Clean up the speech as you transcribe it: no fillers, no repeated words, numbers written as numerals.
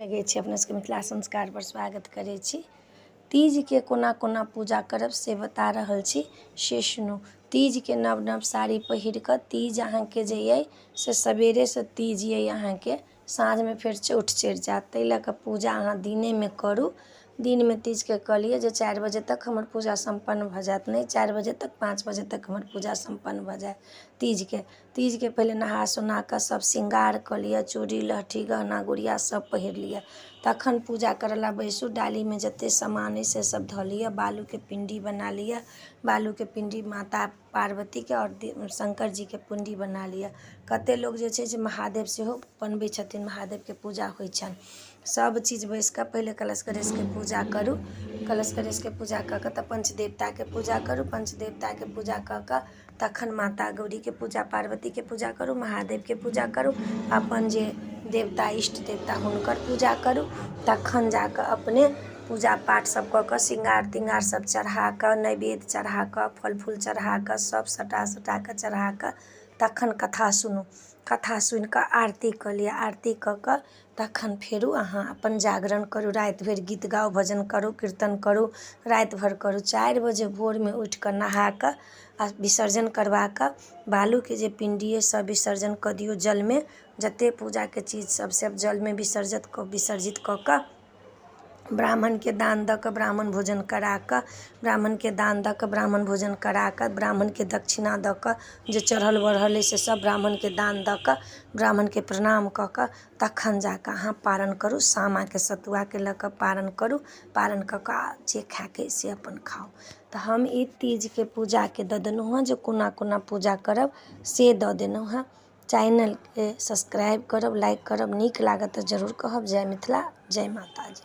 लगै छी अपना सबके मिथिला संस्कारपर स्वागत करै छी। तीजके कोना कोना पूजा करब से बता रहल छी, से सुनू। तीजके नव नव साड़ी पहिर कऽ, तीज अहाँके जे अइ से सवेरेसँ तीज अइ अहाँके, साँझमे फेर चौठ चढ़ि जायत। ताहि लऽ कऽ पूजा अहाँ दिनेमे करू। दिनमे तीजके कऽ लिअ जे 4 बजे तक हमर पूजा सम्पन्न भऽ जायत, नहि 4 बजे तक, 5 बजे तक हमर पूजा सम्पन्न भऽ जायत तीजके। तीजके पहिले नहा सोना कऽ सब श्रृंगार कऽ लिअ, चूड़ी लहठी गहना गुड़िया सब पहिर लिअ, तखन पूजा करऽ लए बैसू। डालीमे जते सामान अइ से सब धऽ लिअ। बालूके पिण्डी बना लिअ। बालूके पिण्डी माता पार्वतीके आओर शङ्कर जीके पिण्डी बना लिअ। कते लोक जे छै से महादेव सेहो बनबै छथिन, महादेवके पूजा होइ छनि। सब चीज बैसि कऽ पहिले कलश गणेशके पूजा करू। कलश गणेशके पूजा कऽ कऽ तब पञ्चदेवताके पूजा करू। पञ्चदेवताके पूजा कऽ कऽ तखन माता गौरीके पूजा, पार्वतीके पूजा करू, महादेवके पूजा करू, अपन जे देवता इष्ट देवता हुनकर पूजा करू। तखन जा कऽ अपने पूजा पाठ सब कऽ कऽ, श्रृंगार तिंगार सब चढ़ा कऽ, नैवेद्य चढ़ा कऽ, फल फूल चढ़ा कऽ, सब सटा सटा कऽ चढ़ा कऽ तखन कथा सुनू। कथा सुनि कऽ आरती कऽ लिअ। आरती कऽ कऽ तखन फेरो अहाँ अपन जागरण करू। राति भरि गीत गाउ, भजन करू, कीर्तन करू, राति भरि करू। 4 बजे भोरमे उठि कऽ, नहा कऽ आ विसर्जन करबा कऽ बालूके जे पिण्डी अइ सब विसर्जन कऽ दियौ जलमे। जतेक पूजाके चीज सब सब जलमे विसर्जित कऽ कऽ ब्राह्मणके दान दऽ कऽ, ब्राह्मण भोजन करा कऽ, ब्राह्मणके दान दऽ कऽ, ब्राह्मण भोजन करा कऽ, ब्राह्मणके दक्षिणा दऽ कऽ, जे चढ़ल बढ़ल अइ से सब ब्राह्मणके दान दऽ कऽ, ब्राह्मणके प्रणाम कऽ कऽ तखन जा कऽ अहाँ पारण करू। सामाके सतुआके लऽ कऽ पारण करू। पारण कऽ कऽ जे खायके अइ से अपन खाउ। तऽ हम ई तीजके पूजाके दऽ देलहुँ हँ जे कोना कोना पूजा करब से दऽ देलहुँ हँ। चैनलके सब्सक्राइब करब, लाइक करब, नीक लागत तऽ जरूर कहब। जय मिथिला, जय माताजी।